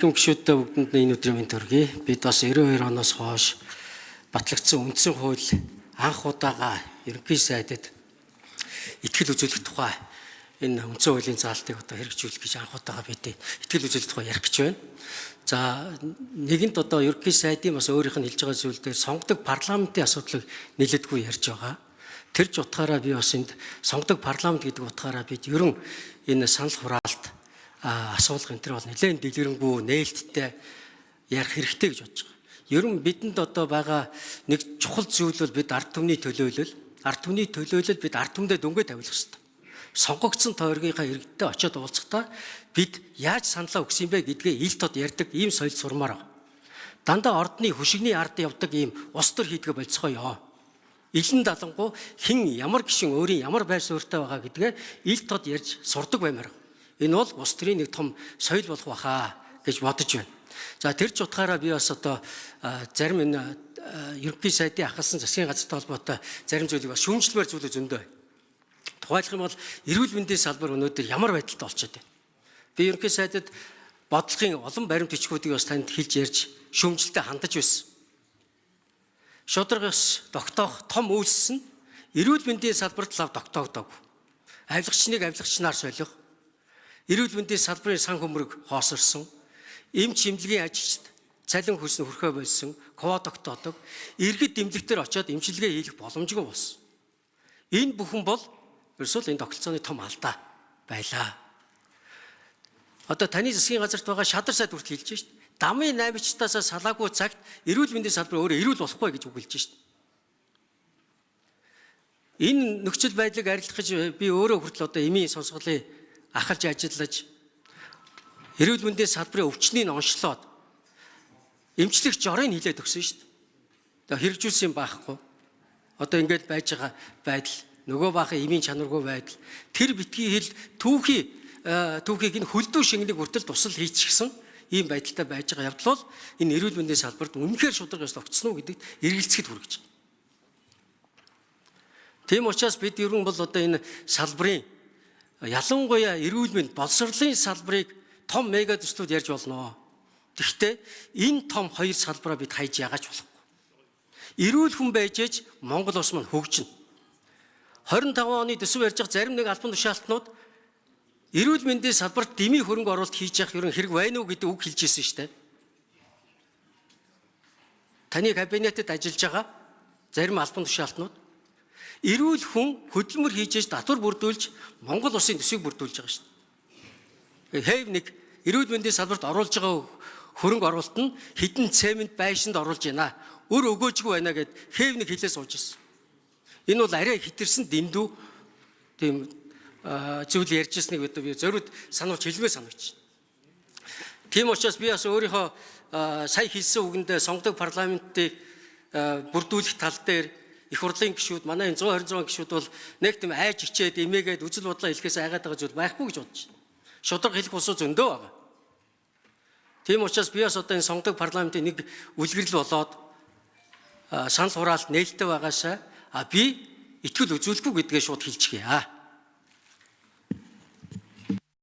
Гишүүдтэй бүгдэнд нь энэ өдрийн мэнд төргий. Бид бас 92 оноос хойш батлагдсан үндсэн хууль анх удаага ерөнхий сайдад итгэл үзүүлэх тухай энэ үндсэн хуулийн заалтыг одоо хэрэгжүүлэх гэж анх удаага бид итгэл үзүүлэх тухай ярих гэж байна. За, нэгэнт одоо ерөнхий сайдын бас өөрийнх нь хэлж байгаа зүйл дээр сонгодог парламентын асуудлыг нэлээдгүй ярьж байгаа. Тэр ч утгаараа би бас энд сонгодог парламент гэдэг утгаараа бид ерөн энэ санал хураалт асуулга энэ төр бол нэлээд дэлгэрэнгүй нээлттэй ярих хэрэгтэй гэж бодож байгаа. Ерөн бидэнд одоо байгаа нэг чухал зүйл бол бид ард түмний төлөөлөл, ард түмний төлөөлөл бид ард түмдээ дөнгөө тавилах хэрэгтэй. Сонгогдсон тойргийнхаа иргэдтэй очиод уулзахдаа бид яаж саналаа өгсөн юм бэ гэдгээ ил тод ярьдаг ийм соёл сурмаар байгаа. Дандаа ордны хөшигний ард явдаг ийм улс төр хийдгээ болцгоё. Илэн далангуу хэн ямар гишүүн өөрийн ямар байр суурьтай байгаа гэдгээ ил тод ярьж сурдаг баймаар. Энэ бол улс төрийн нэг том соёл болох байхаа гэж бодож байна. За, тэр ч утгаараа би бас одоо зарим энэ ерөнхий сайдын ахалсан засгийн газартай холбоотой зарим зүйлийг бас шүүмжлэмээр зүйлүүд зөндөө байна. Тухайлах юм бол эрүүл мэндийн салбар өнөөдөр ямар байдалтай болчиход байна. Би ерөнхий сайдад бодлогын олон баримт бичгүүдийг бас танд хэлж ярьж шүүмжлэлтэй хандаж байсан. Шударга ёс тогтоох том үйлс нь эрүүл мэндийн салбарт лав тогтоогдоогүй. Авилгачныг авилгачнаар солих, эрүүл мэндийн салбарын сан хөмрөг хоосорсон, эмч эмнэлгийн ажилчид цалин хөлс нь хөрхөө болсон, квот тогтоодог, иргэд эмнэлэгтэр очиод эмчилгээ хийх боломжгүй болсон. Энэ бүхэн бол ерөөсөө л энэ тогтолцооны том алдаа байлаа. Одоо таны засгийн газарт байгаа шадар сайд хүртэл хэлж шít. Дамын наймчтаас салаагүй цагт эрүүл мэндийн салбар өөрөө эрүүл болохгүй гэж үгэлж шít. Энэ нөхцөл байдлыг арилгах гэж би өөрөө хүртэл одоо эмийн сонсголын ахалж ажиллаж эрүүл мэндийн салбарын өвчнийг онцлоод эмчлэх жорыг хилээд өгсөн шүү дээ. Тэгээ хэрэгжүүлсэн юм байхгүй. Одоо ингээд байж байгаа байдал, нөгөө баахан эмийн чанаргүй байдал, тэр битгий хэл түүхий түүхийг энэ хөлдөө шингэнийг хүртэл тусал хийчихсэн ийм байдалтай байж байгаа явдал бол энэ эрүүл мэндийн салбарт үнэхээр шударга ёс тогтсон уу гэдэгт эргэлзэхэд хүргэж байгаа. Тийм учраас бид ерөн бол одоо энэ салбарын ялангуяа эрүүл мэнд боловсролын салбарыг том мега төслүүд ярьж болно. Тэгэхдээ энэ том хоёр салбараа бид хайж яагач болохгүй. Эрүүл хүн байж ээж Монгол улс маань хөгжинэ. 25 оны төсөв ярьж байгаа зарим нэг албан тушаалтнууд эрүүл мэндийн салбарт дэмий хөрөнгө оруулалт хийж явах ерөн хэрэг байна уу гэдэг үг хэлж ирсэн шүү дээ. Таны кабинетэд ажиллаж байгаа зарим албан тушаалтнууд эрүүл хүн хөдөлмөр хийж ээж татвар бүрдүүлж Монгол улсын төсвийг бүрдүүлж байгаа шүү дээ. Хэв нэг эрүүл мэндийн салбарт оруулж байгаа хөрөнгө оруулалт нь хэдэн цемент байшинд оруулж байна. Өр өгөөжгүй байна гэд хэв нэг хэлээ сууж ирсэн. Энэ бол арай хитэрсэн дэндүү тийм зүйл ярьж ирснийг би зориуд сануулж хэлмээр санагч. Тийм учраас би бас өөрийнхөө сая хэлсэн үгэндээ сонгодог парламентыг бүрдүүлэх тал дээр их хурлын гишүүд манай энэ 126 гишүүд бол нэг тийм айж хичээд эмээгээд үзэл бодлоо хэлэхээс айгаад байгаа зүйл байхгүй гэж бодож байна. Шударга хэлэх улсууд зөндөө байгаа. Тийм учраас би бас одоо энэ сонгодог парламентын нэг үлгэрэл болоод санал хураалт нээлттэй байгаасаа би итгэл үзүүлэхгүй гэдгээ шууд хэлчихье.